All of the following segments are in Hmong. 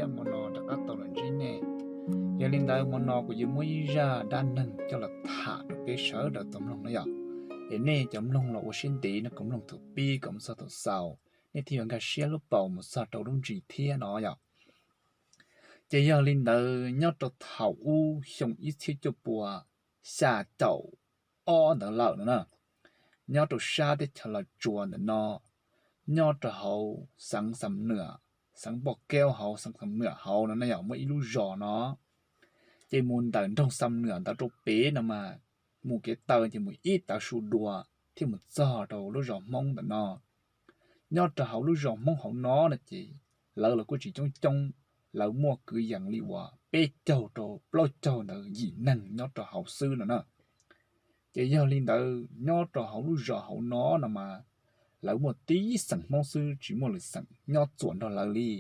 Hmo no rov qab tau los ntsib nej. Yog li ntawd hmo no kuv yuav muab ib zaj dab neeg coj los tham rau peb sawv daws tau mloog na yom. Es nej cov mloog los ua siab ntev no, kuv mloog thaum pib kom mus txog thaum xaus, nej thiaj yuav nkag siab lub paus mus txog rau lub ntsis thiab no yom. Ces yog li ntawd nyob rau thaum ub xyoo ib txhiab cuaj pua xya caum ob ntawd lawm no na, nyob rau sab teb chaws Los Tsuas ntawm no, nyob rau hauv xeev Xam Nuam, xeev Poj Keub hauv, xeev Xam Nuam hauv no na yog muaj ib lub zos no. Ces mus ntawm nroog Xam Nuam ntawd rau pem no mas mus kev taw ces mus ib tav su dua thiaj mus txog rau lub zos Hmoob ntawm no. Nyob rau hauv lub zos Hmoob hauv no no ces lawv los kuj tsis coob coob, lawv muaj kwv yees li uas peb caug rau plaub caug ntawd yim neeg nyob rau hauv xwb no na. Ces yog li ntawd nyob rau hauv lub zos hauv no no mas lawv muaj tib xeem Hmoob xwb, tsis muaj lwm xeem nyob txuas nrog lawv li.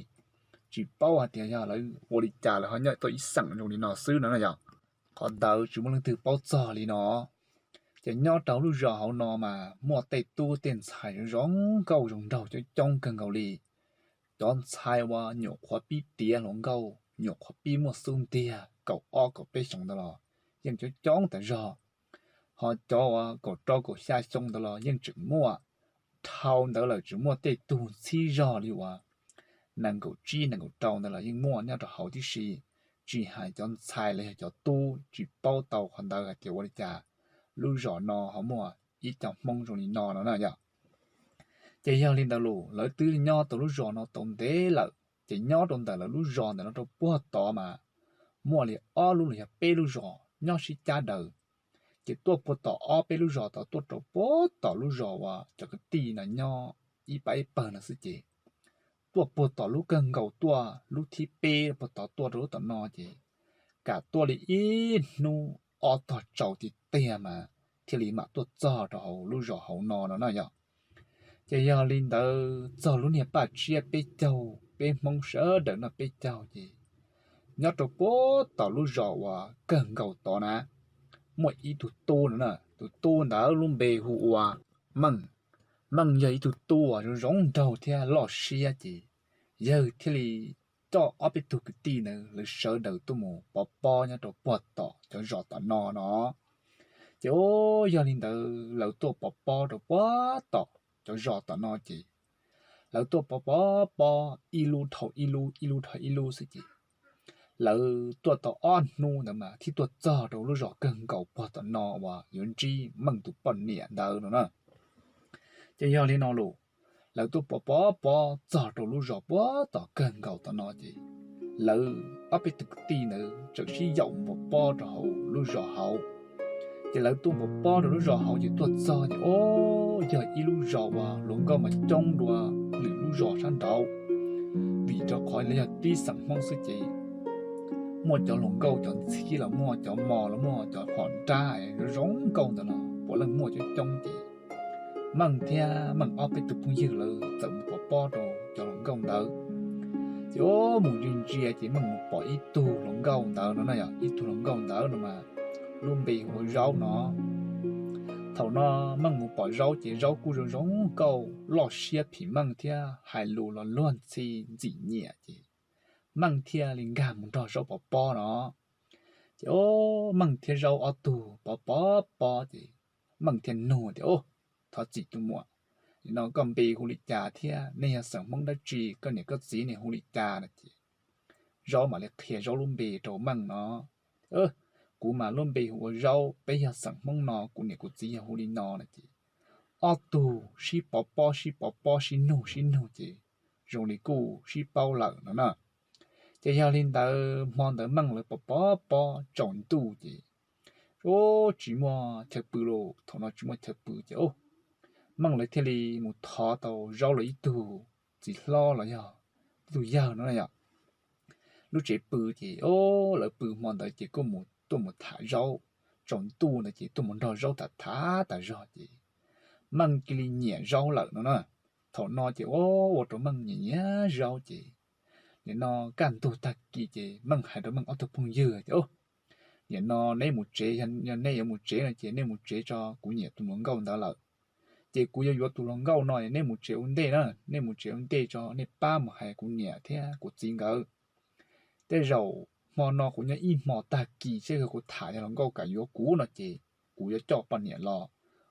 Tsis paub hais tias yog lawv ua li cas lawv ho nyob tau ib xeem zoo li no xwb no na yog. Qhov ntawd tsis muaj leej twg paub txog li no. Ces nyob rau lub zos hauv no mas muaj tej tub tej ntxhais zoo nkauj zoo nraug coob coob kawg nkaus li. Cov ntxhais uas nyuam qhuav pib tiav hluas nkauj, nyuam qhuav pib muaj xub ntiag kaum ob kaum peb xyoos ntawd los yeej coob coob tas zog. Ho cov uas kaum rau kaum xya xyoo ntawd los yeej tseem muaj. Dhau ntawd lawm tseem muaj tej tug ntxhib zog li uas nees nkaum tsib nees nkaum rau ntawd los yeej muaj nyob rau hauv tib si. Tsis hais cov ntxhais los yog cov tub tsis paub tau qhov ntawd hais tias ua li cas lub zos no ho muaj ib co Hmoob zoo li no no na yom. Ces yog li ntawd los lawv twb nyob tau lub zos no tau ntev lawm, ces nyob rau ntawm lawv lub zos ntawm no rau puag tod mas muaj li ob lub los yog peb lub zos nyob sib cab daws. Ces tuaj puag tom ob peb lub zos tod tuaj rau puag tom lub zos uas cov kwv tij no nyob ib pab ib pawg no xwb ces tuaj puag tom lub kawg nkaus tuaj lub thib peb puag tod tuaj rau lub tom no ces kam tuaj li ib hnub ob tog tsaus tiag tiag mas thiaj li mam tuaj txog rau hauv lub zos hauv no no na yom. Ces yog li ntawd txog lub niag paj tsiab peb caug, peb Hmoob sawv daws noj peb caug ces nyob rau puag tom lub zos uas kawg nkaus tod na, muaj ib tug tub no na, tus tub ntawd lub npe hu ua Meej. Meej yog ib tug tub uas zoo zoo nraug thiab loj siab ces yawg thiaj li coj ob peb tug kwv tij ntawd lawv sawv daws tuaj mus pov pob nyob rau puag tom cov zos tom no no. Ces yog li ntawd lawv tuaj pov pob rau puag tom cov zos tom no ces lawv tuaj pov pov pob ib lub dhau ib lub, ib lub dhau ib lub xwb ces lawv tuaj tau ob hnub ntawd mas thiaj tuaj txog rau lub zos kawg nkaus puag tom no uas yuav ntsib Meej tus poj niam ntawd no na. Ces yog li no los lawv tuaj pov pov pob txog rau lub zos puag tom kawg nkaus tom no ces lawv ob peb tug kwv tij ntawd txawm sib yaum mus pov pob rau hauv lub zos hauv. Ces lawv tuaj pov pob rau lub zos hauv ces tuaj txog ces o, yog ib lub zos uas hluas nkauj mas coob dua lwm lub zos sab nraud, vim rau qhov lawv yog tib xeem Hmoob xwb ces muaj cov hluas nkauj cov ntxhib los muaj, cov mos los muaj, cov hom nrab zoo zoo nkauj ntawd los puav leej muaj coob coob ces Meej thiab Meej ob peb tug phooj ywg lawv txawm mus pov pob rau cov hluas nkauj ntawd. Ces o, mus ntsia ntsia ces Meej mus pom ib tug hluas nkauj ntawd no na yog ib tug hluas nkauj ntawd no mas lub npe hu ua Zaub no. Thaum no Meej mus pom Zaub ces Zaub kuj zoo zoo nkauj loj siab phim Meej thiab hais lus los luag ntxhi ntxim nyiam ces Meej thiaj li nkag mus nrog Zaub pov pob no. Ces o, Meej thiab Zaub ob tug pov pov pob ces Meej thiaj nug tias, Thov txim tus muam, nim no koj npe hu li cas thiab nej yog xeem Hmoob dab tsi, koj niam koj txiv nej hu li cas no? Ces Zaub mam li qhia Zaub lub npe rau Meej no. Kuv mas lub npe hu ua Zaub, peb yog xeem Hmoob no, kuv niam kuv txiv yog hu li no no ces ob tug sib pov pob sib pov pob sib nug sib nug ces zoo li kuj sib paub lawm no na. Ces yog li ntawd hmo ntawd Meej lawv pov pov pob tsaus ntuj ces tsis muaj chaw pw los, thaum no tsis muaj chaw pw ces Meej lawv thiaj li mus thov tau Zaub lawv ib tug txiv hlob los yog ib tug yawg no na yom. Lub tsev pw ces o, lawv pw hmo ntawd ces kuj mus tuaj mus tham Zaub, tsaus ntuj ntawd ces tuaj mus nrog Zaub tham tham tas zog ces Meej cia li nyiam Zaub lawm no na. Thaum no ces ua rau Meej nyiam nyiam Zaub ces nim no kaj ntug tag kis ces Meej hais rau Meej ob tug phooj ywg tias, Nim no neb mus tsev, yog neb yuav mus tsev no ces nej mus tsev tso, kuv nyiam tus hluas nkauj ntawd lawm. Ces kuv yuav yuav tus hluas nkauj no, neb mus tsev ua ntej na, nej mus tsev ua ntej tso, nej pab mus hais kuv niam thiab kuv txiv nkawd. tej zaum hmo no kuv nyob ib hmo tag kis seb yog kuv tham yog hluas nkauj kam yuav kuv no ces kuv yuav coj poj niam los,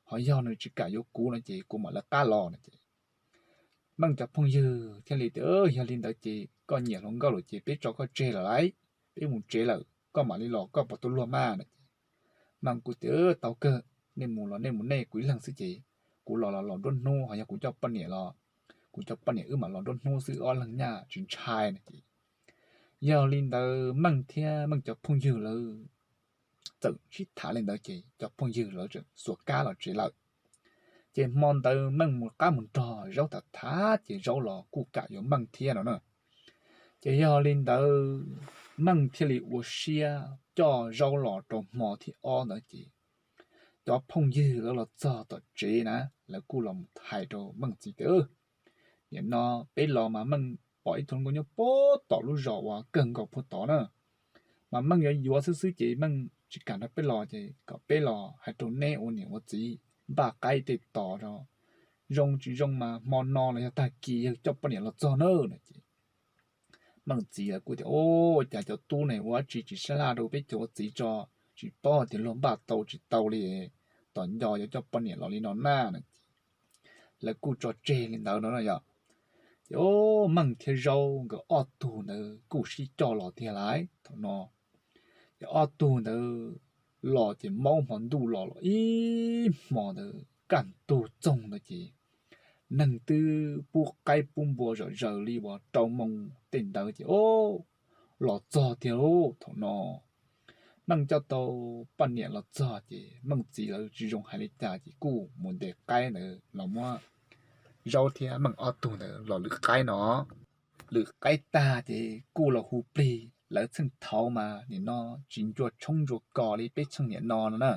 ho yog nws tsis kam yuav kuv no ces kuv mam lawv qab los no ces Meej cov phooj ywg thiaj li tias, Yog li ntawd ces koj nyiam hluas nkauj lawm ces peb tso koj tseg lawm lauj, peb mus tsev lawm, koj mam li los koj puas tau luag mas no ces Meej kuj tias, Tau kawg, nej mus los nej mus nej, kuv ib leeg xwb ces kuv los los los nruab hnub, ho yog kuv coj poj niam los, kuv coj poj niam wb mam los nruab hnub xwb, ob leeg nyaj tsis ntshai no ces Yog li ntawd Meej thiab Meej cov phooj ywg lawv txawm sib tham li ntawd ces cov phooj ywg lawv txawm xuas kab los tsev lawm. Ces hmo ntawd Meej mus qab mus nrog Zaub tham tham ces Zaub los kuj kam yuav Meej thiab no na. Ces yog li ntawd Meej thiaj li ua siab coj Zaub los rau hmo thib ob ntawd ces cov phooj ywg lawv los txog tom tsev na, lawv kuj los mus hais rau Meej txiv tias, Nim no peb los mas Meej pom ib tug nkauj nyob puag tom lub zos uas kawg nkaus puag tod na, mas Meej yuav yuav xwb xwb ces Meej tsis kam nrog peb los ces kom peb los hais rau neb ua niam ua txiv npaj qaib tej tos zoo tsis zoo mas hmo no los yog tag kis yawg coj poj niam los txog na no ces Meej txiv lawv kuj tias, Ua cas cov tub ne ua dab tsi tsis sab laj rau peb cov ua txiv tso, tsis paub tias luag npaj tau tsis tau li, tom nco yuav coj poj niam los li no na no ces lawv kuj tso tseg li ntawd no no yom. Ces Meej thiab Zaub nkawd ob tug ntawd kuj sib coj los tiag lauj thaum no. Ces ob tug ntawd los ces maub hmo ntuj los los ib hmo ntawd kaj ntug txoog ntawd ces neeg twb pub qaib pub npua zom zaws li uas rau moos tej ntawd ces o los txog tiag lauj thaum no. Meej coj tau poj niam los txog ces Meej txiv lawv tsis zoo hais li cas ces kuj mus ntes qaib ntawd los muab Zaub thiab Meej ob tug ntawd los lwm qaib no. Lwm qaib tag ces kuj los hu plig, lawv txheej thaud mas nim no tsis ncua tshoob ncua kos li peb txheej niam no no na.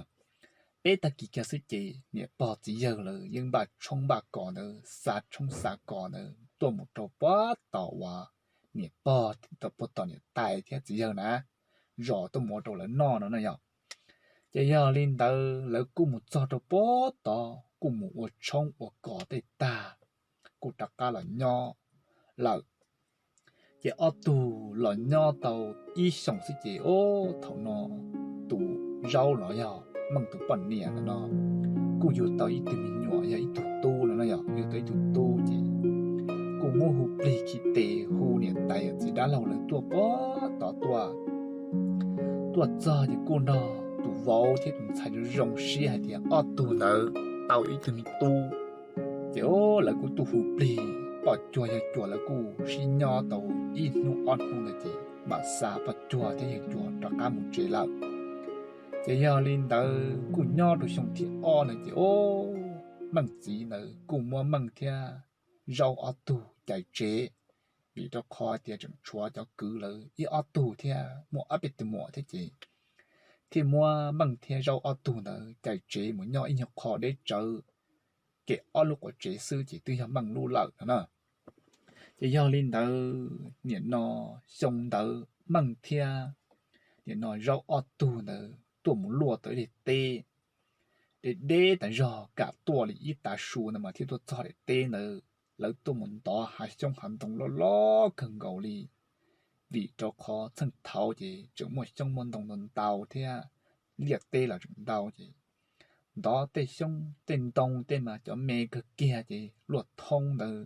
Peb tag kis kiag xwb ces niam pog txiv yawg lawv yeej npaj tshoob npaj kos ntawd, xa tshoob xa kos ntawd tuaj mus rau puag tom uas niam pog, puag tom niam tais thiab txiv yawg na, zos tuaj mus ua rau lawv noj no na yom. Ces yog li ntawd lawv kuj mus txog rau puag tod kuj mus ua tshoob ua kos tej tag, kuj rov qab los nyob lawm. Ces ob tug los nyob tau ib xyoos xwb ces o thaum no tus Zaub los yog Meej tus poj niam no kuj yug tau ib tug me nyuam yog ib tug tub no no yog yug tau ib tug tub ces kuj muab hu plig khi tes hu niam tais yawm txiv dab laug lawv tuaj puag tod tuaj. Tuaj txog ces kuj nrog tus vauv thiab tus ntxhais zoo zoo siab hais tias ob tug ntawd tau ib tug me tub. Ces o lawv kuj tuaj hu plig poj cuag yawg cuag lawv kuj sib nyob tau ib hnub ob hnub ntawd ces mam xa poj cuag thiab yawg cuag rov qab mus tsev lawm. Ces yog li ntawd kuj nyob rau xyoo thib ob ntawd ces o Meej txiv ntawd kuj muab Meej thiab Zaub ob tug cais tsev, vim rau qhov tias tseem tshuav cov kwv lawv ib ob tug thiab muaj ob peb tus muam thiab ces thiaj muab Meej thiab Zaub ob tug ntawd cais tsev mus nyob ib nyuag qho deb tsawv, kev ob lub quav tsev xwb ces twb yog Meej lub lawm no na. Ces yog li ntawd nim no xyoo ntawd Meej thiab nim no Zaub ob tug ntawd tuaj mus luaj tau ib daim teb, deb deb tas zog kam tuaj li ib tav su ntawd mas thiaj tuaj txog daim teb ntawd. Lawv tuaj mus ntov hav xyoob hav ntoo loj loj kawg nkaus li, vim rau qhov txheej thaud ces tseem muaj xyoob muaj ntoo ntau ntau thiab liaj teb los tseem ntau ces ntov tej xyoob tej ntoo tej mas cov me kawg kiag ces luaj thoob ntawd,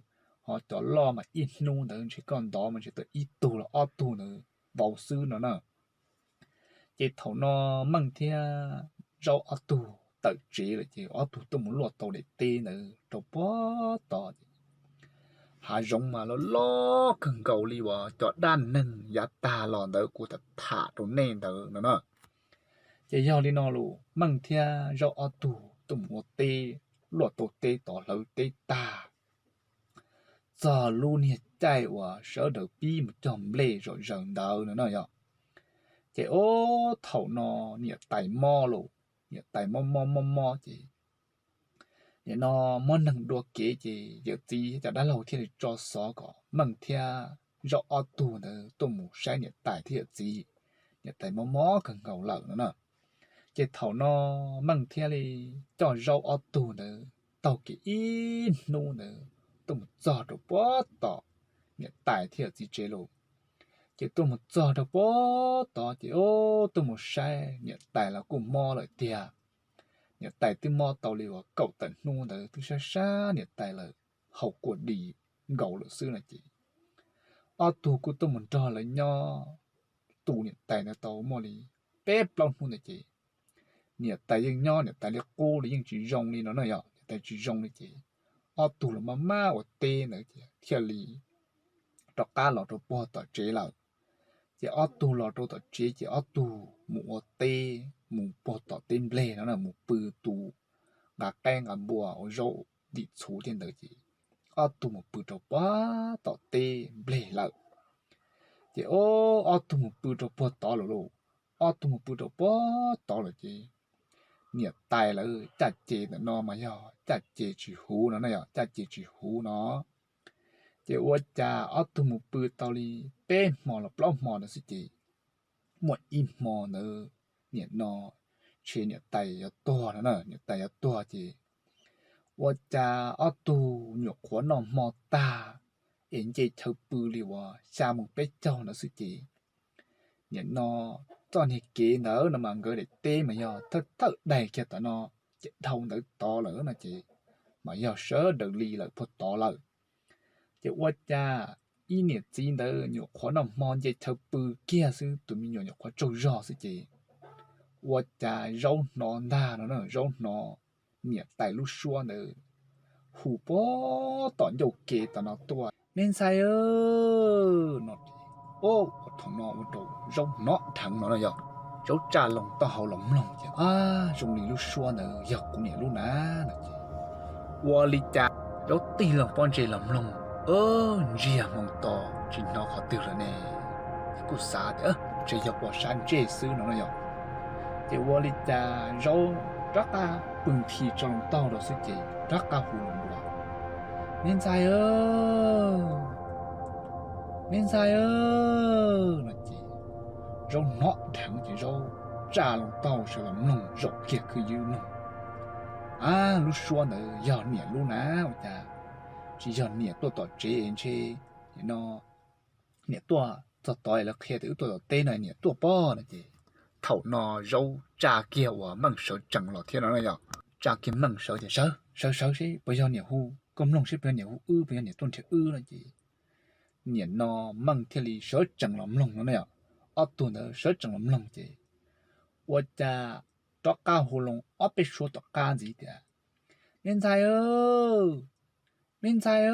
ho cov loj mas ib hnub ntawd ntshe koj ntov mas ntshe tau ib tug los ob tug ntawd vau xwb no na. Ces thaum no Meej thiab Zaub ob tug tawm tsev lawm ces ob tug tuaj mus luaj tau daim teb ntawd rau puag tod ces hav zoov mas loj loj kawg nkaus li uas cov dab neeg yav tag los ntawd kuv tham tham rau nej ntawd no na. Ces yog li no los Meej thiab Zaub ob tug tuaj mus ua teb, luaj tau teb tod hlawv teb tag, txog lub niag caij uas sawv daws pib mus cog nplej zom zaws ntawd no na yog. Ces o thaum no niam tais mob los, niam tais mob mob mob mob ces nim no muab neeg dua kev ces yawm txiv thiab cov dab laug thiaj li tso xov kom Meej thiab Zaub ob tug ntawd tuaj mus saib niam tais thiab yawm txiv. Niam tais mob mob kawg nkaus lawm no na. Ces thaum no Meej thiaj li coj Zaub ob tug ntawd taug kev ib hnub ntawd tuaj mus txog rau puag tom niam tais thiab yawm txiv tsev los. Ces tuaj mus txog rau puag tod ces ob tuaj mus saib niam tais los kuj mob lawm tiag. Niam tais twb mob tau li uas kaum tawm hnub ntawd twb sab sab niam tais lawm, haus kua dis nkaus lawm xwb no ces ob tug kuj tuaj mus nrog lawv nyob, tu niam tais ntawd tau muaj li peb plaub hnub ntawd ces niam tais yeej nyob niam tais li qub li yeej tsis zoo li no na yog niam tais tsis zoo li ces ob tug los maj maj ua teb ntawd ces thiaj li rov qab los rau puag tom tsev lawm. Ces ob tug los rau tom tsev ces ob tug mus ua teb, mus puag tom teb nplej no na, mus pw tus nqa qaib nqa npua ua zaub dim txhuv tej ntawd ces ob tug mus pw rau puag tom teb nplej lawm. Ces ob tug mus pw rau puag tod lawm lauj, ob tug mus pw rau puag tod lawm ces niam tais lawv caj ces ntawm no mas yog caj ces tsis huv no na yog caj ces tsis huv no. Ces ua cas ob tug mus pw tau li peb hmo los plaub hmo ntawd xwb ces muaj ib hmo ntawd niam no ntshe niam tais yuav tuag no na, niam tais yuav tuag ces ua cas ob tug nyuam qhuav noj hmo tag es nce chaw pw li uas xya moos peb caug ntawd xwb ces nim no txoj niag kev ntawd no mas nkawd daim teb mas yog thawj thawj daig kiag tom no ces dhau ntawd tod lawm no ces mas yog sawv daws li lawm puag tod lawm. Ces ua cas ib niam txiv ntawd nyuam qhuav noj hmo nce chaw pw kiag xwb, tus me nyuam nyuam qhuav tsaug zog xwb ces ua cas zaub hnov ntag no na, zaub hnov niam tais lub suab ntawd hu puag tom ncauj ke tom no tuaj, Me ntxhais no, thaum no ua rau zaub hnov dheev no no yog zaub tsa loo taub hau los mloog ces, Ab, zoo li lub suab ntawd yog kuv niam lub na no ces ua li cas zaub tig loo pob ntseg los mloog, ntsiag hmoo to tsis hnov qhov twg lawm ne. Kuj xav tias ntshe yog ua sab ntsej xwb no no yog. Ces ua li cas zaub rov qab pw nthi tso loo taub hau rau xwb ces rov qab hu los dua, Me ntxhais, me ntxhais no ces zaub hnov dheev ces zaub tsa loo taub hau sawv los mloog zaum kiag khwj ywb mloog, Ab, lub suab ntawd yog niam lub na, ua cas tsis yog niam tuaj tom tsev ntshe no niam tuaj txog tod lawv qhia tias wb tuaj tom teb no niam tuaj pob no ces thaum no zaub tsa kiag uas Meej sawv tsees los thiab no no yog, tsa kiag Meej sawv tias, Sawv sawv sawv seb puas yog niam hu, koj mloog seb puas yog niam hu wb, puas yog niam tuaj nrhiav wb no ces nim no Meej thiaj li sawv tsees los mloog no no yog. Ob tug ntawd sawv tsees los mloog ces ua cas rov qab hu loo ob peb suab tom qab ntxiv tias, Me ntxhais, me ntxhais,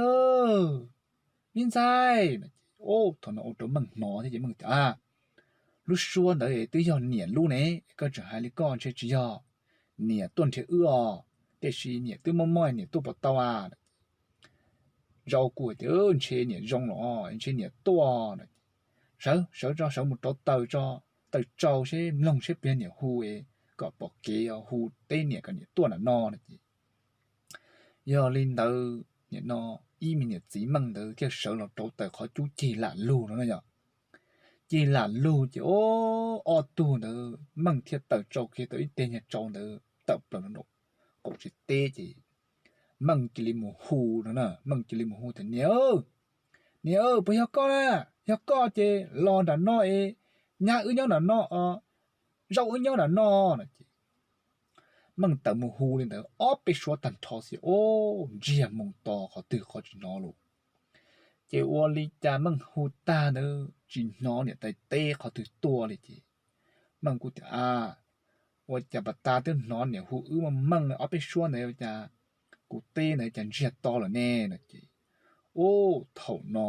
me ntxhais no ces thaum no ua rau Meej hnov thiab ces Meej tias, Ab, lub suab ntawd twb yog niam lub ne, koj tseem hais li koj ntshe tsis yog niam tuaj nrhiav wb os, tiam sis niam twb mob mob niam tuaj puas tau a? Zaub kuj tias, Ntshe niam zoo los, ntshe niam tuaj no. Sawv sawv tso, sawv mus rauv taws tso, taws tsau seb mloog seb puas yog niam hu es kom pom kev hu teb niam kom niam tuaj nram no no ces yog li ntawd nim no ib me niam txiv Meej ntawd thiaj sawv los rauv taws qhov cub cig lam lug no no yog. Cig lam lug ces ob tug ntawd Meej thiaj taws tsau kiag tau ib teg nyuag tsau ntawd tawm plaws rau nraum qaum tsev teb ces Meej cia li mus hu no na, Meej cia li mus hu tias, Niam, niam, puas yog koj na? Yog koj ces los nram no es nyab wb nyob nram no, zaub wb nyob nram no no ces Meej tawm mus hu li ntawd ob peb suab tag nrho xwb, ob, ntsiag moo to qhov twg qhov tsis hnov lawm. Ces ua li cas Meej hu tag ntawd tsis hnov niam tais teb qhov twg tuaj li ces Meej kuj tias, A, ua cas pas tas twb hnov niam hu wb Meej Meej ob peb suab ntawd ua cas kuv teb ntawd cas ntsiag to lawm ne no ces, ub, thaum no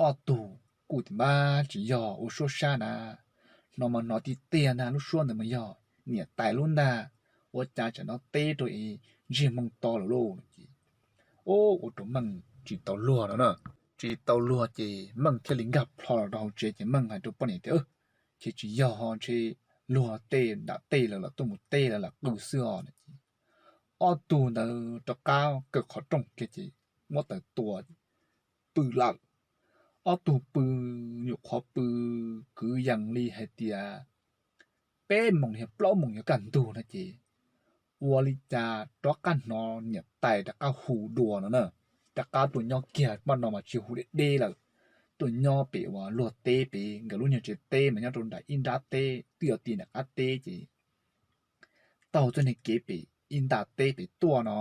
ob tug kuj tias, Npab, tsis yog ua suab sab na, hnov mas hnov tiag tiag ntag, lub suab ntawd mas yog niam tais lub ntag, ua cas tsam no teb rau es ntsiag moo to lawm lauj no ces, ub, ua rau Meej tsis tau luag no na. Tsis tau luag ces Meej thiaj li nkag plho los rau hauv tsev ces Meej hais rau poj niam tias, Ces tsis yog ho, ntshe luag tej nram tej lawv los tuaj mus teb lawv lam qw xwb os no ces ob tug ntawd rov qab kaw qhov rooj kiag ces muab taws tua pw lawm. Ob tug pw nyuam qhuav pw kwv yees li hais tias peb moos yog plaub moos yuav kaj ntug no ces ua li cas rov qab hnov niam tais rov qab hu dua no na, rov qab tuaj nyob kiag paj no mas tsis hu deb deb lawm, tuaj nyob pem uas luag teb pem, nkawd lub nyuag tsev teb mas nyob rau nram ib nrab teb twb yuav ti nram qab teb ces taug txoj niag kev pem ib nta teb pem tuaj no.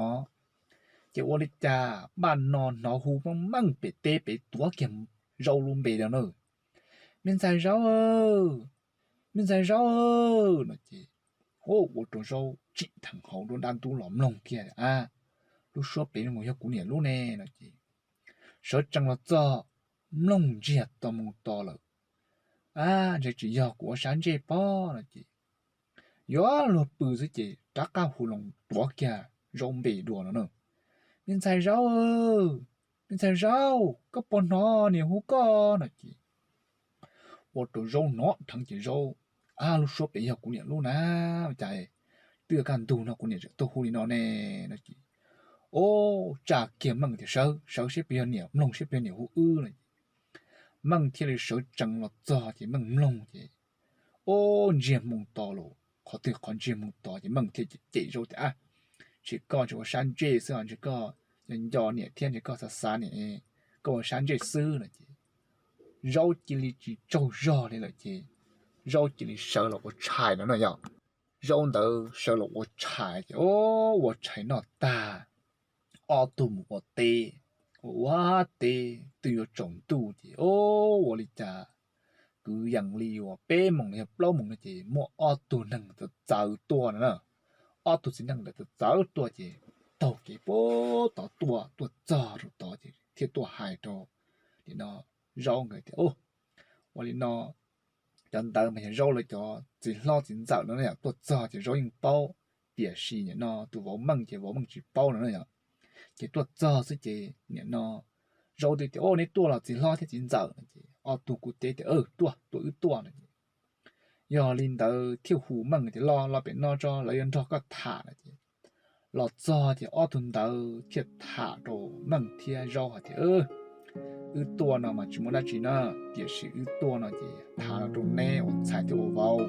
Ces ua li cas npaj no hnov hu meej meej pem teb pem tuav kiag Zaub lub npe no na: Me ntxhais Zaub, me ntxhais Zaub no ces ua rau Zaub tsim dheev hauv nruab nrab ntub los mloog kiag a, lub suab pem no mus yog kuv niam lub ne no ces sawv tsees los txog, mloog ntsiag to mus to lawm. A, ntshe tsis yog kuv ua sab ntsej pob no ces yuav luag pw xwb ces rov qab hu loo tuav kiag Zaub npe dua no na: Me ntxhais Zaub, me ntxhais Zaub, koj puas hnov niam hu koj no ces ua rau Zaub hnov dheev ces Zaub, a, lub suab pem yog kuv niam lub na, cas twb yuav kaj ntug no kuv niam tseem tuaj hu li no ne no ces, o, tsa kiag meej tias sawv sawv seb puas yog niam, mloog seb puas yog niam hu wb no ces meej thiaj li sawv tsees los txog ces meej mloog ces, o, ntsiag moo to los qhov twg qhov ntsiag moo to ces meej thiaj cem Zaub tias, a, ntshe koj tsis ua sab ntsej xwb os, ntshe koj nco nco niam thiab ntshe koj xav xav niam, koj ua sab ntsej xwb no ces Zaub cia li tsis tsaug zog li lawm ces Zaub cia li sawv los ua tshais no no yog. Zaub ntawd sawv los ua tshais ces, o, ua tshais noj tag, ob tug mus ua teb, ua ua teb twb yuav tsaus ntuj ces, o, ua li cas kwv yees li uas peb moos los yog plaub moos no ces muaj ob tug neeg txawv txawv tuaj no na. Ob tug txiv neej ntawd txawv txawv tuaj ces taug kev puag tod tuaj, tuaj txog rau tod ces thiaj tuaj hais rau nim no Zaub nkawd tias, ua li no, cov ntawd mas yog Zaub lawv cov txiv hlob txiv ntxawm no na yom. Tuaj txog ces Zaub yeej paub, tiam sis nim no tus vauv Meej ces vauv Meej tsis paub no na yom. Ces tuaj txog xwb ces nim no Zaub thiaj tias, o, neb tuaj los txiv hlob thiab txiv ntxawm no ces ob tug kuj teb tias, tuaj, tuaj, wb tuaj no ces yog li ntawd thiaj hu Meej tias, los, los pem no tso, lawv yuav nrog koj tham no ces los txog ces ob tug ntawd thiaj tham rau Meej thiab Zaub hais tias, wb tuaj no mas tsis muaj dab tsi na, tiam sis wb tuaj no ces tham los rau neb ua ntxhais thiab ua vauv,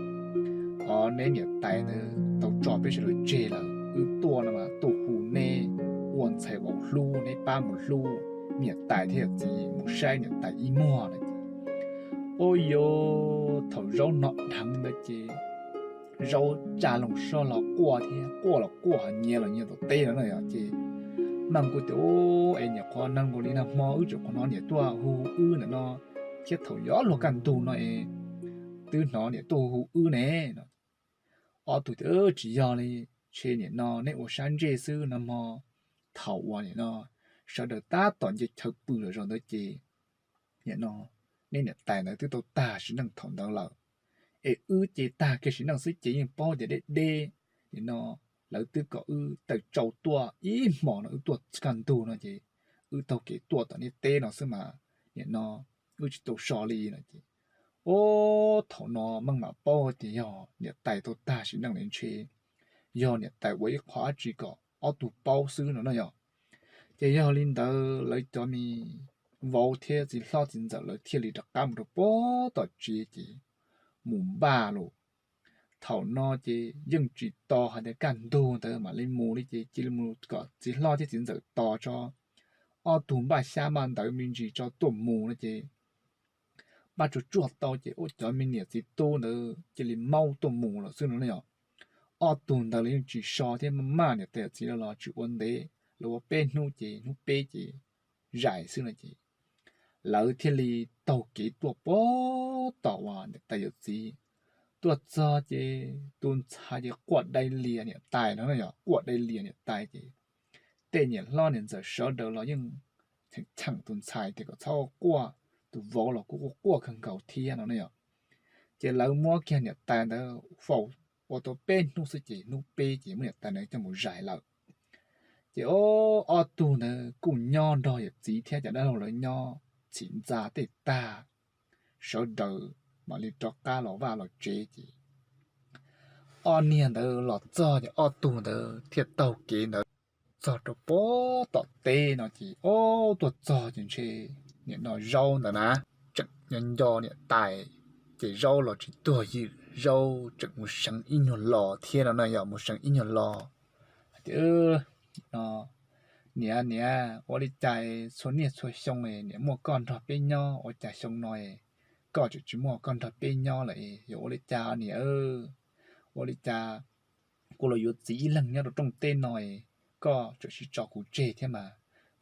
o, neb niam tais ntawd tau tso peb sawv daws tseg lawm. Wb tuaj no mas tuaj hu neb ua ntxhais vauv hlub, neb pab mus hlub niam tais thiab yawm txiv, mus saib niam tais ib muag no ces, ua, thaum Zaub hnov dheev ntawd ces Zaub tsa loo soj los quaj thiab, quaj los quaj ho nyiav los nyiav tom teb no na yom. Ces Meej kuj tias, es nyuam qhuav nag nkaus li nag hmo wb tseem qhuav hnov niam tuaj hu wb ntawm no, thiab thaum yuav luag kaj ntug no es twb hnov niam tuaj hu wb ne no. Ob tug tias, tsis yog li, ntshe nim no neb ua sab ntsej xwb no mog. Thaum uas nim no sawv daws tab tom nce chaw pw los zaum ntawd ces nim no neb niam tais ntawd twb tau tag sim neej thaum ntawd lawm, es wb ces tag kiag sim neej xwb ces yeej paub tias deb deb, nim no lawv twb kom wb tawm tsau tuaj ib hmos no, wb tuaj kaj ntug no ces wb taug kev tuaj tom niag teb no xwb mas nim no wb tsis tau so li no ces, o, thaum no Meej mam paub tias yog niam tais tau tag sim neej li, ntshe yog niam tais ua ib qho dab tsi kom ob tug paub xwb no na yom. Ces yog li ntawd lawv cov me vauv thiab txiv hlob txiv ntxawm lawv thiaj li rov qab mus rau puag tom tsev ces mus npaj los. Thaum no ces yeej tsis tos hais tias kaj ntug ntawd mam li mus li ces cia li mus kom txiv hlob thiab txiv ntxawm tos tso, ob tug npaj xyab npaj ntawv me ntsis tso tuaj mus no ces npaj tsuag tsuag tau ces ua cov me niam txiv tub ntawd cia li maub tuaj mus lawm xwb no na yom. Ob tug ntawd los yeej tsis so thiab, maj maj niam tais yawm txiv los tsis ua ntev, los ua peb hnub ces hnub peb ces zais xwb no ces lawv thiaj li taug kev tuaj puag tom uas niam tais yawm txiv. Tuaj txog ces tus ntxhais ces quaj dai lias niam tais no na yom, quaj dai lias niam tais ces tej niam hlob niam ntxawm sawv daws los yeej cheem cheem tus ntxhais tias kom txhob quaj, tus vauv los kuj quaj kawg nkaus thiab no na yom. Ces lawv muab kiag niam tais ntawd faus ua tau peb hnub xwb ces hnub peb ces muab niam tais ntawd coj mus zais lawm. Ces ob tug ntawd kuj nyob nrog yawm txiv thiab cov dab laug lawv nyob txhim ntxa tej tag, sawv daws mam li rov qab los vaj los tsev ces ob niag ntawd los txog ces ob tug ntawd thiaj taug kev ntawd txog rau puag tom teb no ces ob tuaj txog ces ntshe nim no Zaub ntawd na tseem nco nco niam tais, ces Zaub los tsis tuag ywm, Zaub tseem mus seev ib nyuag lo thiab no na yom, mus seev ib nyuag lo hais tias, no Niam, niam, ua li cas txhua niaj txhua xyoo niam muaj koj nrog peb nyob, ua cas xyoo no koj tseem tsis muaj koj nrog peb nyob lawm, yuav ua li cas niam? Ua li cas kuv los yuav txiv ib leeg nyob rau rooj teb no, koj tseem tsis tso kuv tseg thiab mas,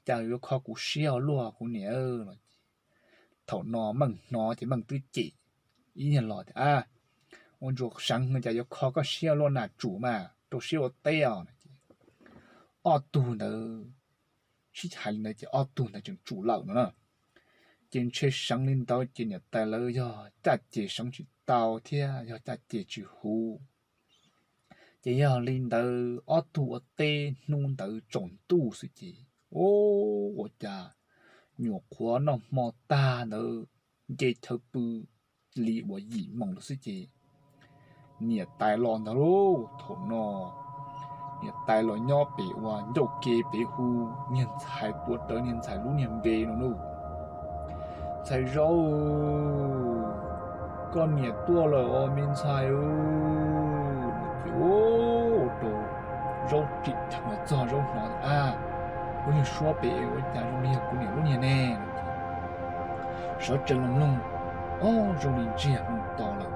cas yuav kho kuv siab ua luaj kuv niam no. Thaum no Meej hnov ces Meej twb cem ib nyuag los tias, Ab, ua ntsuas seev cas yuav kho koj siab luaj na, tsum mas rau siab ua teb os. Ob tug ntawd sib hais li ntawd ces ob tug ntawd tseem tsum lawm no na. Ces ntshe seev li ntawd ces niam tais lawv yog caj ces seev tsis tau thiab yog caj ces tsis huv. Ces yog li ntawd ob tug ua teb hnub ntawd tsaus ntuj xwb ces, ua cas nyuam qhuav noj hmo tag ntawd nce chaw pw li uas yim moos lawm xwb ces niam tais los ntag lauj. Thaum no niam tais los nyob pem ua ncauj ke pem hu niag ntxhais tuav rawv niag ntxhais lub niag npe no na. Ntxhais Zaub, koj niam tuaj lawm os me ntxhais. Ces ua rau Zaub ris cheem los txog, Zaub hnov, Ab, lub niag suab pem ua cas zoo li yog kuv niam lub niag ne? Sawv tsees los mloog, o, zoo li ntsiag mus to lawm,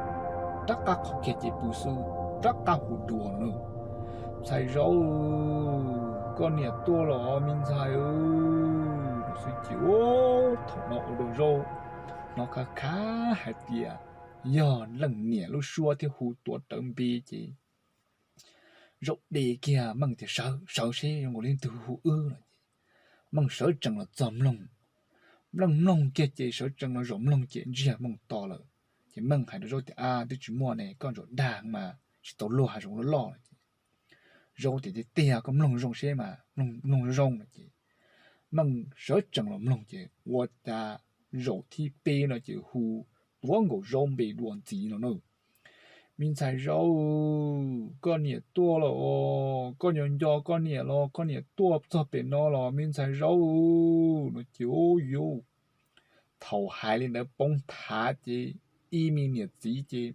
rov qab qhov kiag ces pw xwb, rov qab hu dua no na. Ntxhais Zaub, koj niam tuaj los me ntxhais. Xwb ces ua thaum no ua rau Zaub hnov khav khav hais tias yog leej niam lub suab thiab hu tuav rawv npe ces Zaub de kiag Meej tias, Sawv, sawv seb zoo nkaus li leej twg hu wb no ces Meej sawv tsees los txog mloog. Mloog mloog kiag ces sawv tsees los zaum mloog ces ntsiag mus to lawm. Ces Meej hais rau Zaub tias, Ab, twb tsis muaj ne, koj ntsuas dag mas tsis tau luag, hav zoov loj loj no ces Zaub tias, Tiag tiag, koj mloog zoo seb mas, mloog zoo no ces Meej sawv tsees los mloog ces ua cas zaum thib peb no ces hu tuav nkaus Zaub npe dua ntxiv no na. Me ntxhais Zaub, koj niam tuaj los os, koj nco nco koj niam los, koj niam tuaj txog pem no los me ntxhais Zaub no ces, u, yuv, thaum hais li ntawd poob thav ces ib me niam txiv ces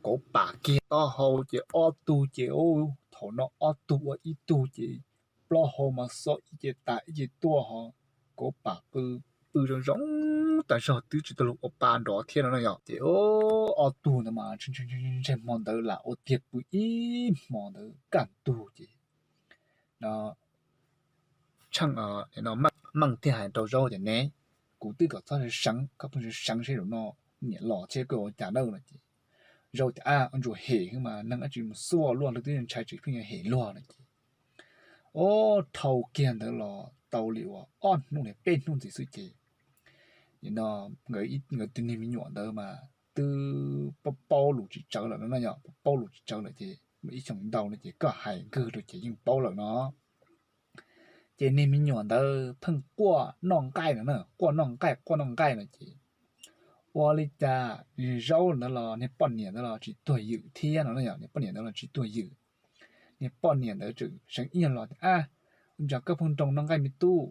kauv pam kiag taub hau ces ob tug ces, thaum no ob tug ua ib tug ces plaub hau mas xo ib ce tas ib ce tuaj ho kauv pam pw, pw zoo zoo tas zog twb tsis tau luag ua pa nrov thiab no na yom. Ces ob tug ntawd mas ntshe hmo ntawd lam ua tiag pw ib hmo ntawd kaj ntug ces no Meej thiaj hais rau Zaub tias, Ne, kuv twb kom txhob seev, koj pheej seev seb zaum no niam los thiab koj ua cas na no ces Zaub tias, Ab, ua ntsuas hem xwb mas, neeg dab tsi mus xuaj luaj, luag twb ntshai tsis pheej yuav hem luag no ces, o, dhau kiag ntawd los tau li uas ob hnub li peb hnub ntxiv xwb ces no nkawd tus niag me nyuam ntawd mas twb paub lus tsis tsawv lawm no na yom, paub lus tsis tsawv lawm ces ib xyoos ntau no ces koj hais nkwg rau ces yeej paub lawm no. Ces niag me nyuam ntawd pheej quaj noj nqaij no na, quaj noj nqaij, quaj noj nqaij no ces ua li cas Zaub ntawd los niag poj niam ntawd los tsis tuag ywm thiab no na yom, niag poj niam ntawd los tsis tuag ywm. Niag poj niam ntawd tseem seev ib nyuag los tias, Ab, ua cas koj pheej nroo noj nqaij me tub?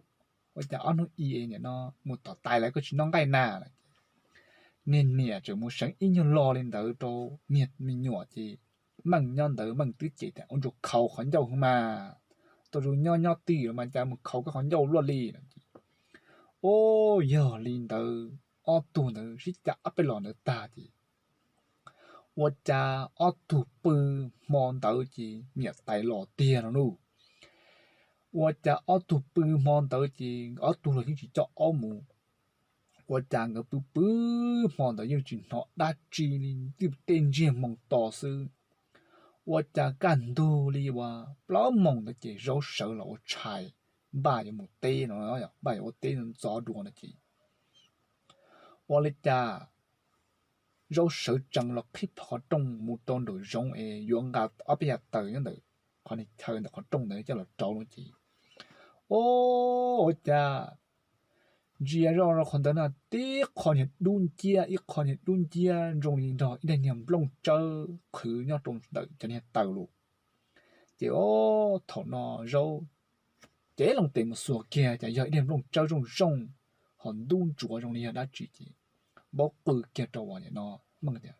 Ua cas ob hnub i niam no mus tom tais lawm koj tsis noj nqaij na? Niag niam tseem mus seev ib nyuag lo li ntawd rau niag me nyuam ces Meej nyob ntawd Meej twb cem tias, Ua ntsuas khaus qhov ncauj mas, tuaj zoo nyob nyob twj ywm los mas cas mus khaus koj qhov ncauj luaj li no ces, o, yog li ntawd ob tug ntawd sib cav ob peb los ntawd tag ces ua cas ob tug pw hmo ntawd ces niam tais los tiag no na. Ua cas ob tug pw hmo ntawd ces ob tug los yeej tsis coj aub mus. Ua cas nkawd pw pw hmo ntawd yeej tsis hnov dab tsi li, twb tej ntsiag moo to xwb. Ua cas kaj ntug li uas plaub moos ntawd ces Zaub sawv los ua tshais, npaj yuav mus teb no, npaj yuav ua teb ntxov dua no ces ua li cas Zaub sawv tsees los qhib qhov rooj mus rau nraum zoov es yuav nqa ob peb yav taws nyob ntawm qhov chaw ntawm qhov rooj ntawd coj los rauv no ces, o, ua cas ntsia zoj rau qhov ntawd na, tib qho niag dub nciab, ib qho niag dub nciab zoo li nrog ib daim niag nplooj tsawb qhwv nyob rau ntawm cov niag taws lus. Ces o, thaum no Zaub cev loo tes mus xuas kiag cas yog ib daim nplooj tsawb zoo zoo, ho ntub ntsuav zoo li yog dab tsi ces npaub qw kiag rau uas nim no Meej tias,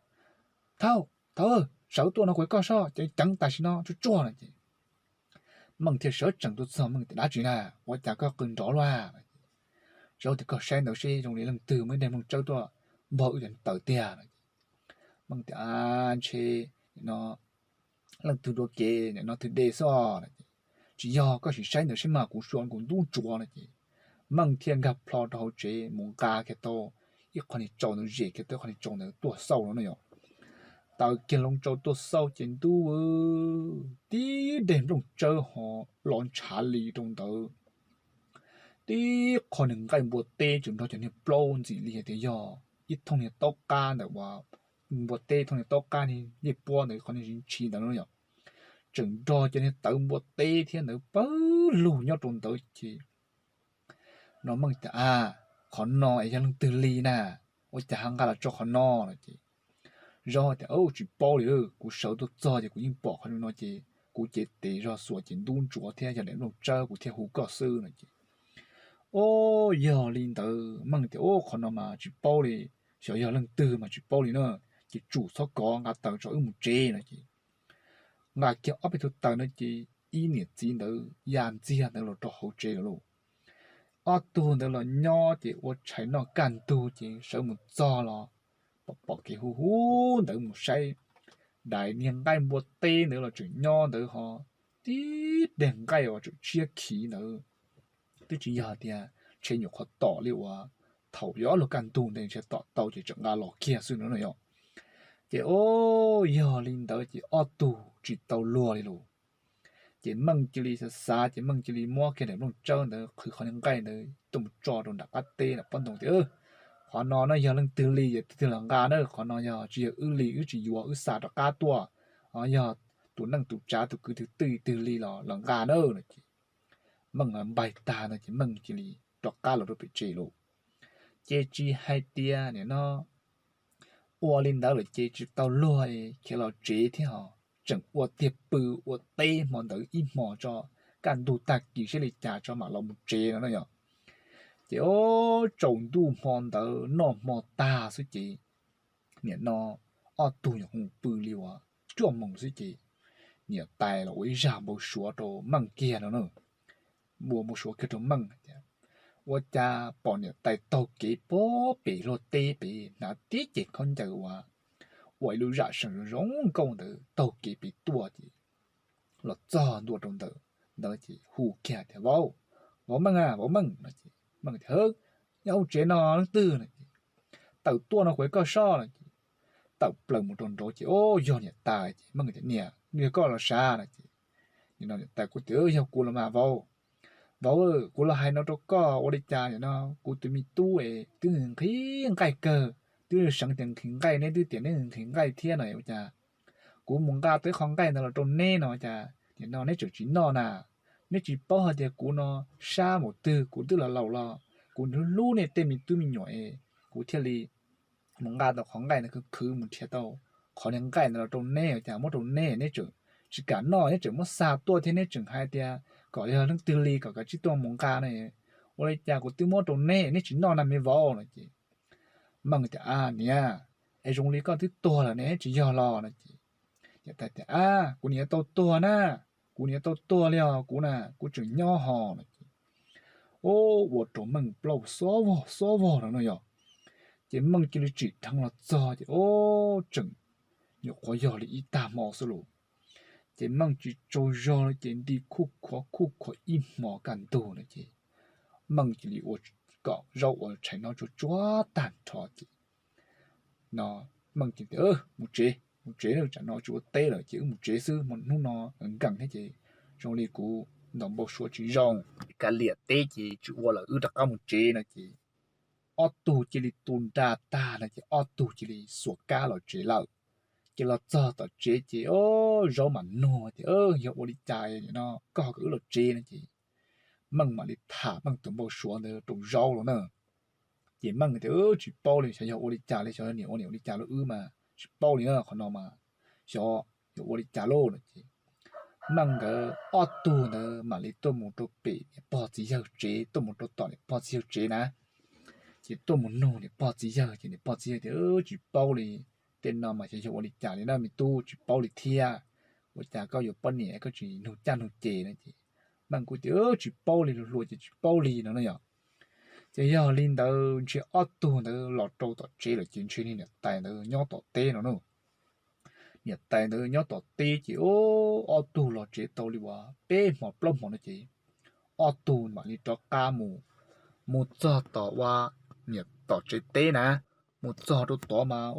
Thaub, thaub, sawv tuaj no kuv koj sob, ceev ceev tam sim no tsuag tsuag no ces Meej thiaj sawv tsees tuaj txog, Meej tias, Dab tsi na? Ua cas koj qw nrov luaj? Zaub tias, Koj saib ntawd seb zoo li leej twg muaj ib daim nplooj tsawb tuaj npog wb cov taws tiag. Meej tias, Ntshe nim no leej twg dua kev, nim no twg de xwb os. Tsis yog, koj sim saib ntawd seb mas, kuv suav kuv ntub ntsuav no ces Meej thiaj nkag plho rau hauv tsev mus nqa kiag tau ib qho niag tsau ntawd, zes kiag tau ib qho niag tsau ntawd tuaj xauj no na yom. Taws kiag loo tsau tuaj xauj ces ntub, tib daim nplooj tsawb ho los ntshav li rau ntawd. Tib qho niag nqaij npua teb tseem nrog cov niag plaub ntxim li hais tias yog ib thooj niag taub qab ntawm uas npua teb, thooj niag taub qab niag yej puab ntawd, qhov niag ntshis ntawd no yom. Tseem nrog cov niag tawv npua teb thiab ntawd pawg lug nyob rau ntawd ces no Meej tias, A, qhov no es yog leej twg li na? Ua cas ho nqa los tso qhov no no ces Zaub tias, Tsis paub li, kuv sawv tuaj txog ces kuv yeej pom qhov no ces kuv cev tes zog xuas ces ntub ntsuav thiab yog daim nplooj tsawb, kuv thiaj hu koj xwb no ces, O, yog li ntawd. Meej tias, O, qhov no mas tsis paub li, xyov yog leej twg mas tsis paub li na, ces tsum txhob kov, nqa taws tso wb mus tsev no ces nqa kiag ob peb tug taws no ces ib niam txiv ntawd ya ntxiag ntawd los rau hauv tsev lawm lauj. Ob tug ntawd los nyob ces ua tshais noj kaj ntug ces sawv mus txog los pom pom kev hu hu ntawd mus saib, daim niag nqaij npua teb ntawd los tseem nyob ntawd ho tib daim nqaij uas tseem tshiab khiv ntawd. Twb tsis yog tias ntshe nyuam qhuav tom li uas thaum yuav luag kaj ntug ntawd ntshe tom tau ces tseem nqa los kiag xwb no no yom. Ces, O, yog li ntawd ces ob tug tsis tau luag li lauj. Ces Meej cia li xav xav ces Meej cia li muab kiag daim nplooj tsawb ntawd qhwv qhov niag nqaij ntawd tuaj mus tso rau nram qab teb nram pob ntoo tias, Qhov no na yog leej twg li ces tus twg los nqa na, qhov no yog tsis yog wb li, wb tsis yuav, wb xa rov qab tuaj. Yog tus neej tus tsav tus kwv tus tij twg li los los nqa na no ces Meej npaig tag ntawd ces Meej cia li rov qab los rau pem tsev lauj. Ces tsis hais tias nim no ua li ntawd lawm ces tsis tau luag khiav los tsev thiab ho tseem ua tiag pw ua teb hmo ntawd ib hmo tso, kaj ntug tag kis saib li cas tso mam los mus tsev no no yom. Ces, O, tsaus ntuj hmo ntawd noj hmo tag xwb ces nim no ob tug nyuam qhuav pw li uas cuaj moos xwb ces niam tais los ua ib zaj npau suav rau Meej kiag no na. Ua npau suav kiag rau Meej tias, Ua cas pom niam tais taug kev puag pem luag teb pem hnav tib cev khaub ncaws uas ua ib lub zam seem zoo zoo nkauj ntawd taug kev pem tuaj ces los txog ntua rau ntawm ntawd ces hu kiag tias, Vauv, vauv Meej a, vauv Meej no ces Meej tias, Nyob hauv tsev no leej twg no ces, Tawm tuaj no kuv hais koj sob no ces tawm plaws mus rau nraud ces, O, yog niam tais ces Meej tias, Niam, yog koj los sav no ces nim no niam tais kuj tias, Yog kuv los mas vauv. Vauv, kuv los hais no rau koj ua li cas nim no kuv tus me tub es twb nqhis nqaij kawg, twb seev tias nqhis nqaij, neb twb tias neb nqhis nqaij thiab no ua cas kuv mus nqa tau ib qho nqaij ntawd los rau neb no cas nim no neb tseem tsis noj na? Neb tsis paub hais tias kuv no sab npaum twg, kuv twb los laus los kuv hlub hlub nej tej me tub me nyuam es kuv thiaj li mus nqa tau qhov nqaij ntawd khwv khwv mus nrhiav tau qhov niag nqaij ntawd los rau neb, cas muab rau neb, neb tseem tsis kam noj, neb tseem muab xa tuaj thiab neb tseem hais tias kom yog leej twg li kom kav tsij tuaj mus nqa no. Ua li cas kuv twb muab rau neb, neb tsis noj na me vauv no ces Meej tias, A niam, es zoo li koj twb tuag lawm ne, tsis yog los no ces niam tais tias, A, kuv niam yuav tau tuag na, kuv niam yuav tau tuag li os, kuv na kuv tseem nyob ho no ces, O, ua rau Meej plaub xob vog xob vog no no yog. Ces Meej cia li tsim dheev los txog ces, O, tseem nyuam qhuav yog li ib tag hmo xwb lauj. Ces Meej tsis tsaug zog li ces nti khuj khuav khuj khuav ib hmo kaj ntug no ces Meej cia li ua kom zaub ua tshais no tsuag tsuag tag nrho ces no Meej cia li tias, Mus tsev, mus tsev, tsam no tsis ua teb lawm ces wb mus tsev xwb, hnub no nkees thiab ces zoo li kuv ntaus npau suav tsis zoo, kav liam teb ces tsis ua lawm, wb rov qab mus tsev no ces ob tug cia li tu nra tag no ces ob tug cia li xuas kab los tsev lawm. Ces los txog tom tsev ces, O, zaub mam nug tias, Yog ua li cas no koj ho kom wb los tsev no ces Meej mam li tham Meej tus npau suav ntawd rau zaub los na. Ces Meej tias, Tsis paub li, xyov yog ua li cas li, xyov yog niam ua niam ua li cas rau wb mas tsis paub li na, qhov no mas xyov yog ua li cas lauj no ces Meej nkawd ob tug ntawd mam li tuaj mus rau pem niam pog txiv yawg tsev, tuaj mus rau tom niam pog txiv yawg tsev na. Ces tuaj mus nug niam pog txiv yawg ces niam pog txiv yawg tias, Tsis paub li, tej no mas xyov yog ua li cas li na me tub, tsis paub li thiab. Ua cas koj yuav poj niam koj tsis nug caj nug ces no ces Meej kuj tias tsis paub li, hluas hluas ces tsis paub li no na yom. Ces yog li ntawd ntshe ob tug ntawd los rau tom tsev lawm ces ntshe niag niam tais ntawd nyob tom teb no na. Niam tais ntawd nyob tom teb ces ob tug los tsev tau li uas peb hmo plaub hmo no ces ob tug mam li rov qab mus, mus txog tom ua niam tom tsev teb na. Mus txog rau tod mas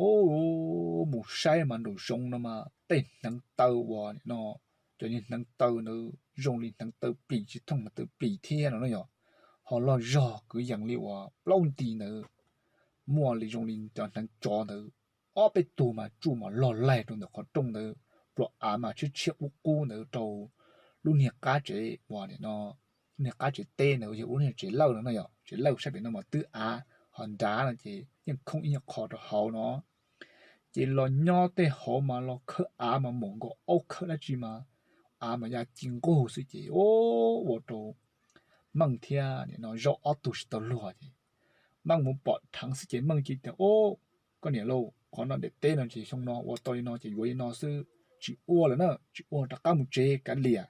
mus saib mas nraum zoov no mas tej hneev taw uas nim no, cov niag hneev taw ntawd zoo li hneev taw plis, tsis thooj hneev taw plis thiab no na yom. Ho loj zog kwv yees li uas plaub nti ntawd, muaj li zoo li cov hneev tsov ntawd, ob peb tug mas tsuj mas log laig rau ntawm qhov rooj ntawd, plhuav av mas tshiab tshiab qub qub ntawd rau lub niag qab tsev uas nim no, niag qab tsev teb ntawd yog ua lub niag tsev lawj no na yom. Tsev lawj sab pem no mas twb av, ho nrad no ces yeej khoob ib nyuag qho rau hauv no. Ces los nyob tej hauv mas los khawb av mas mum nkaus aub khawb dab tsi mas av mas ya ci nqug xwb ces ua rau Meej thiab nim no Zaub ob tug tsis tau luag ces Meej mus pom dheev xwb ces Meej cia tias, Ub, koj niam lauj, qhov no daim teb no ces xyoo no ua tau li no ces yuav li no xwb, tsis ua lawm na, tsis ua, rov qab mus tsev kav liam,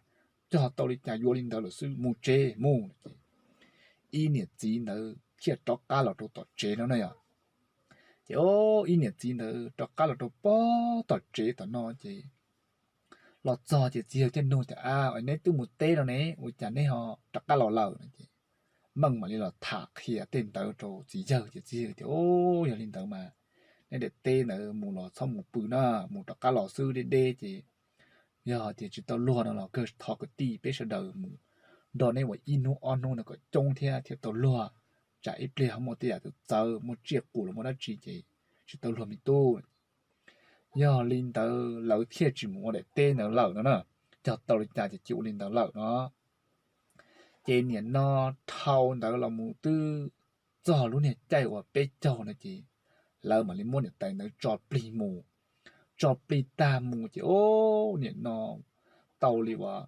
cog tau li cas yuav li ntawd lawm xwb, mus tsev mus. Ces ib niam txiv ntawd thiaj rov qab los rau tom tsev no na yom. Ces ib niam txiv ntawd rov qab los rau pog tom tsev tom no ces los txog ces txiv yawg thiaj nug tias, A, neb twb mus teb no ne, ua cas neb ho rov qab los lawm no? Ces Meej mam li los tham qhia tej ntawd rau txiv yawg ces txiv yawg tias, Ub, yog li ntawd mas neb daim teb ntawd mus los txhob mus pw na, mus rov qab los xwb deb deb ces yog tias tsis tau luag no los kawg thov kwv tij peb sawv daws mus nrog neb ua ib hnub ob hnub no kom coob thiab thiaj tau luag, tsam ib pliag ho muaj tej yam txawv txawv, muaj tsiaj qus los muaj dab tsi ces tsis tau luag me tub. Yog li ntawd lawv thiaj tsis mus ua daim teb ntawd lawm no na. Cog tau li cas ces cia ua li ntawd lawm no. Ces nim no dhau ntawd los mus twb txog lub niag caij uas peb caug no ces lawv mam li muab niam tais ntawd tso plig mus. Tso plig tag mus ces ub, nim no tau li uas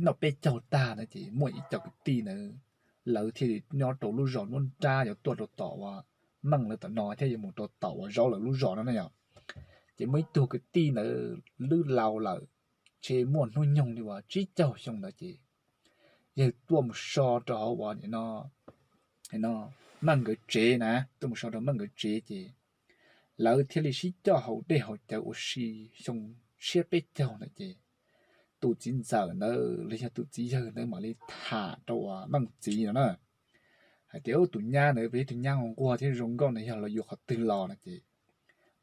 noj peb caug tag no ces muaj ib co kwv tij ntawd, lawv thiaj li nyob rau lub zos nruab nrab yuav tuaj rau tom uas Meej lawv tom no thiab yuav mus rau tom uas Zaub lawv lub zos no na yom. Ces muaj ib tug kwv tij ntawd lwb laus lawm, ntshe muaj hnub nyoog li uas tsib caug xyoo ntawd ces yawg tuaj mus so rau hauv uas nim no Meej nkawd tsev na, tuaj mus so rau Meej nkawd tsev ces lawv thiaj li sib coj haus dej haus cawv ua si xyoo tshiab peb caug ntawd ces tus txiv ntxawm ntawd los yog tus txiv yawg ntawd mam li tham rau uas Meej txiv no na, hais tias, Ub, tus nyab ntawd yog tus nyab nquag nquag thiab zoo nkauj na, yog lawv yuav qhov twg los no? Ces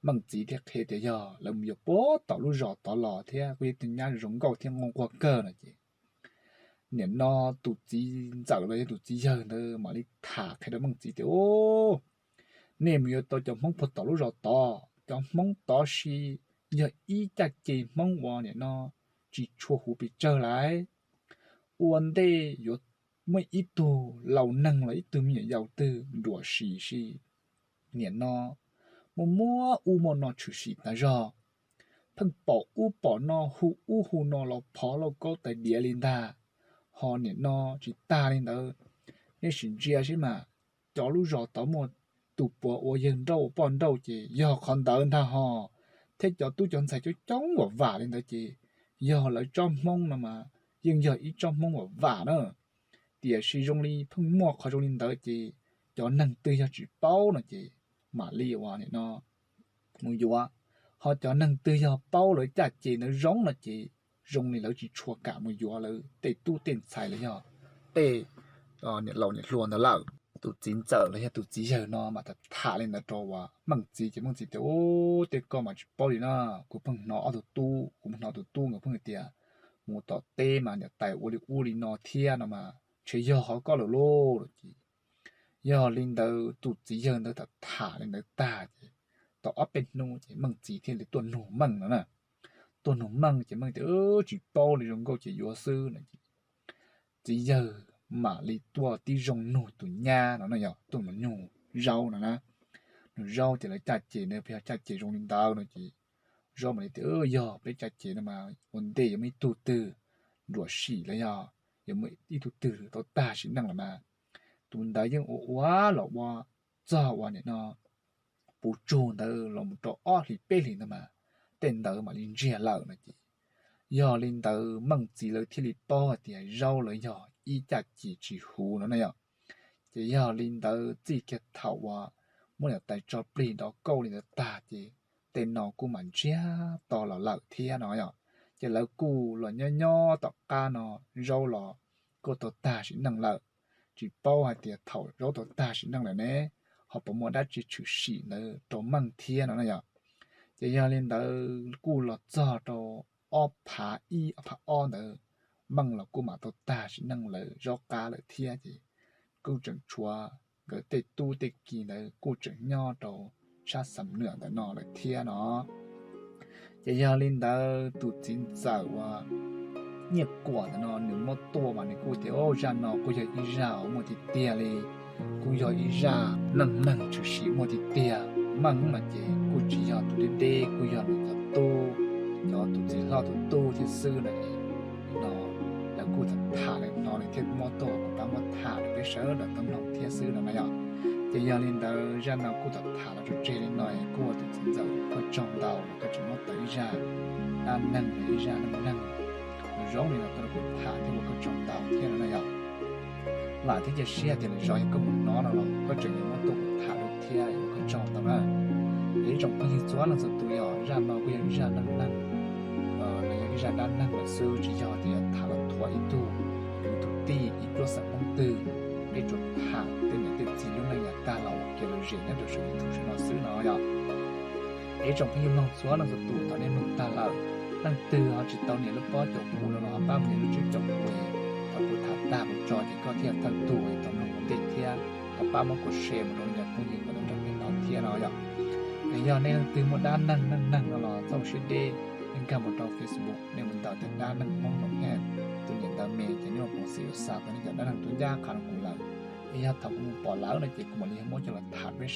Meej txiv thiaj qhia tias yog lawv mus yuav puag tom lub zos tod los thiab kuj yog tus nyab zoo nkauj thiab nquag nquag kawg no. Ces nim no tus txiv ntxawm los yog tus txiv yawg ntawd mam li tham qhia rau Meej txiv tias, Ub, nej mus yuav tau cov Hmoob puag tom lub zos tod, cov Hmoob tod si yog ib caj ces Hmoob uas nim no tsis tshua huv pes tsawg lawm. Ua ntej yuav muaj ib tug laus neeg los ib tug me nyuam yaus twg nruam sim si, nim no muaj muaj ub muaj no tshwm sim tas zog, pheej pom ub pom no, hu ub hu no los phov lauj kaub tais diav li ntag. Ho nim no tsis tas li ntawd, nej sim ntsia seb mas, cov lub zos tod muaj tus puav ua yawg nrauj poj nrauj ces yog qhov ntawd ntag hos, thiab cov tub cov ntxhais coob coob vam vam li ntawd ces yog lawv tsob Hmoob no mas yeej yog ib tsob Hmoob vam vam na. Tiam sis zoo li pheej muaj qhov zoo li ntawd ces cov neeg twg yog tsis paub no ces mam li uas nim no mus yuav, ho cov neeg twg yog paub lawv caj ces ntawd zoo no ces zoo li lawv tsis tshua kam mus yuav lawv tej tub tej ntxhais los yog tej niam laus niam hluas ntawd lawm. Tus txiv ntxawm los yog tus txiv yawg no mas tham li ntawd rau uas Meej txiv ces Meej txiv tias, Ub, tej koj mas tsis paub li na, kuv pheej hnov ob tug tub, kuv pheej hnov tus tub nkawd pheej tias mus tom teb mas niam tais ua li ub li no thiab no mas ntshe yog qhov koj lawm lauj. Ces yog li ntawd tus txiv yawg ntawd tham tham li ntawd tag ces tau ob peb hnub ces Meej txiv thiaj li tuaj nug Meej no na. Tuaj nug Meej ces Meej tias, Tsis paub li, zoo nkauj ces yuav xwb no ces txiv yawg mam li tuaj tib zoo nug tus nyab no na, yog tuaj mus nug Zaub no na. Nug Zaub tias lawv caj ces ntawd puas yog caj ces zoo li ntawd no ces Zaub mam li tias, Yog peb caj ces no mas ua ntej yuav muaj ib tug twg nruam sim los yog yuav muaj ib tug twg tau tag sim neej lawm mas tus ntawd yeej ua ua los ua txog uas nim no puv tsug ntawd los mus rau ob hlis peb hlis ntawd mas tej ntawd mam li ntsiag lawm no ces Yog li ntawd Meej txiv lawv thiaj li paub hais tias Zaub lawv yog ib caj ces tsis huv no na yom. Ces yog li ntawd txij kiag thaum uas muab niam tais tso plig nrov kauj li ntawd tag ces tej no kuj mam ntsiag to los lawm thiab no yom. Ces lawv kuj los nyob nyob tom qab no Zaub los kuj tau tag sim neej lawm. Tsis paub hais tias thaum Zaub tau tag sim neej lawm ne ho puas muaj dab tsi tshwm sim ntawd rau Meej thiab no na yom. Ces yog li ntawd kuj los txog rau ob phav ib ob phav ob ntawd Meej los kuj mam tau tag sim neej lawm zaub qab lawm thiab ces kuj tseem tshuav nkawd tej tub tej ki ntawd kuj tseem nyob rau sab Xam Nuam ntawm no lawm thiab no. Ces yog li ntawd tus txiv ntxawm uas Nyiaj Kuam ntawm no nws muab tuaj mas nws kuj tias, Au, zaj no kuj yog ib zaj uas muaj tiag tiag li, kuj yog ib zaj neej neeg tshwm sim muaj tiag tiag. Meej no ces kuj tsis yog tus deb deb, kuj yog nws cov tub, cov tus txiv hlob tus tub thiab xwb no. No lawv kuj tham tham li no nws thiaj muab tuaj kom pab muab tham rau peb sawv daws tau mloog thiab xwb no na yom. Ces yog li ntawd zaj no kuj tham tham los tso tseg li no kuj ua tus txiv ntxawm koj tsaug ntau uas koj tseem muab tau ib zaj dab neeg los ib zaj neej neeg zoo li no tuaj rau kuv tham thiab ua koj tsaug ntau thiab no na yom. Vam thiab cia siab tias lwm zaus yog koj mus hnov no los koj tseem yuav muab tuaj kuv tham dua thiab ua koj tsaug ntau na. Ces ib tsoom phooj ywg txhua leej txhua tus, yog zaj no kuj yog ib zaj neej neeg, los yog ib zaj dab neeg lawm xwb, tsis yog tias yuav tham los thuam ib tug kwv tug tij ib pluab xeem Hmoob twg. Peb tsuas tham tej niam tej txiv lub neej yav tag los ua kev lom zem nyob rau saum YouTube no xwb no yom. Es ib tsoom phooj ywg mloog txhua leej txhua tus, thaum nej mloog tag lawm, leej twg ho tsis tau nias lub pob caum kuv los ho pab mus nias lub tswb caum kuv, thaum kuv tham tag mus tso ces koj thiaj thawj tug tau mloog ua ntej thiab ho pab muab kuv share mus rau nej cov phooj ywg kom tau nrog peb hnov thiab no yom. Es yog nej leej twg muaj dab neeg neej neeg no los txhob ua siab deb, nej nkag mus rau Facebook nej mus ntaus tias dab neeg Hmoob no thiab, tus niam ntawd me ces nej ua peev xwm yuav xa tau nej cov dab neeg tuaj ncaj qha rau kuv lawm. Es yog thaum kuv mus pom lawm no ces kuv mam li muab coj los tham peb